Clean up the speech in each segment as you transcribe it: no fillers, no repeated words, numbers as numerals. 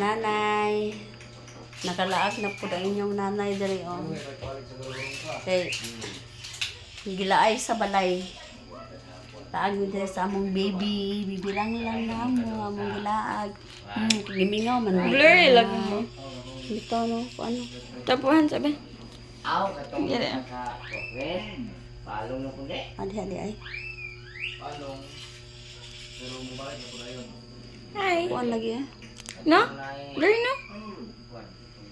Nanay. Nakalaag na po ang inyong nanay diri oh. Kay gilaay sa balay. Taag mi diri sa among baby, baby lang lang namo among gilaag. Gimingaw man. Blurry lang mo. Ito no, kung ano. Tapuhan sabi. Aw, katong Dire. sa Sokres. Palong na kundi. Adi adi ay. Hi. Kuan lagi eh. No? Blurry no?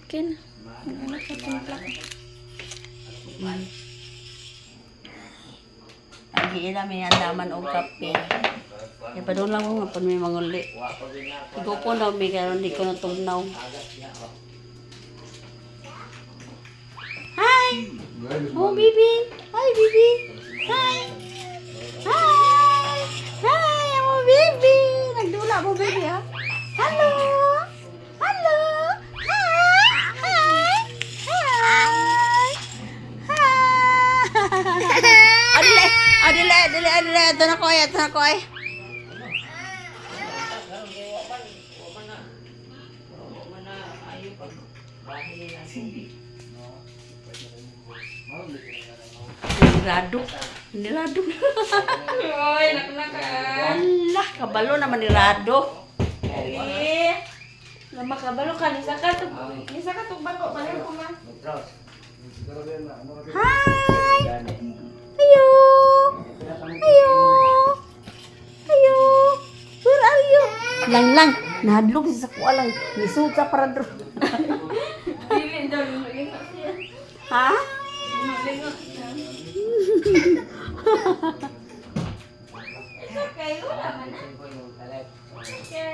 Okay na. Ano ka timpla ko? Agi ila may andaman og kape. Kaya pa doon lang ko nga pud may manguli. Igupo na mi karon di ko natugnaw. Hi! Oh, baby! Hi, baby! Hi! Hi! Hi! Amo baby! Nagdula mo baby ha? Hello! Hello! Hi! Hi! Hi! Hi! Adile! Adile! Adile! Adile! Ito na ko ay! Ito na ko ay! Nirado. Nirado. Oy, naknaka. Allah, kabalo naman nirado. Eh. Lama kabalo ka nisa ka tug nisa ka tug bako pareho ko ma. Hi! Ayo! Ayo! Ayo! Where are you? Lang lang, nahadlok siya sa kuha lang. Nisud sa paradro. Dili daw lingo siya. Ha? Lingo siya. It's okay, wala man na. Okay.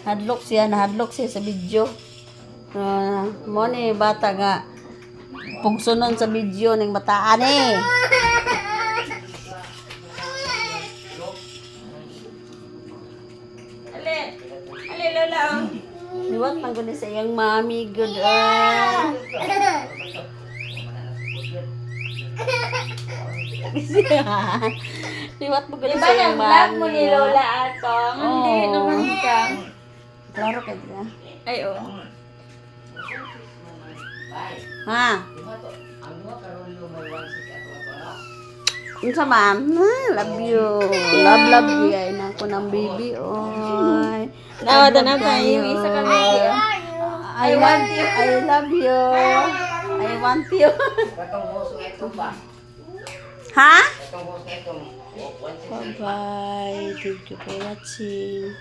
Hadlok siya, nahadlok siya sa video. Mo ni bata nga pugsunon sa video ning bataan eh. Ale. Ale lola oh. Liwat man gud ni sa iyang mami good ah. Liwat mo gud Diba sa iyang nag-vlog mami. mo ni Lola Atong? Hindi Oo. naman ka. Klaro kay diba? Ay, oo. Ha? Ang duha karon may 1.6 ato ato ano? Unsa man? Ah, love you. Love love you ay na ko ng baby oy. Nawa na pa yung isa ka baby. Oh. I want you. I love you. I want you. Katong host nga itong ba? Ha? Katong host nga itong 1.6. Bye-bye. Thank you for watching.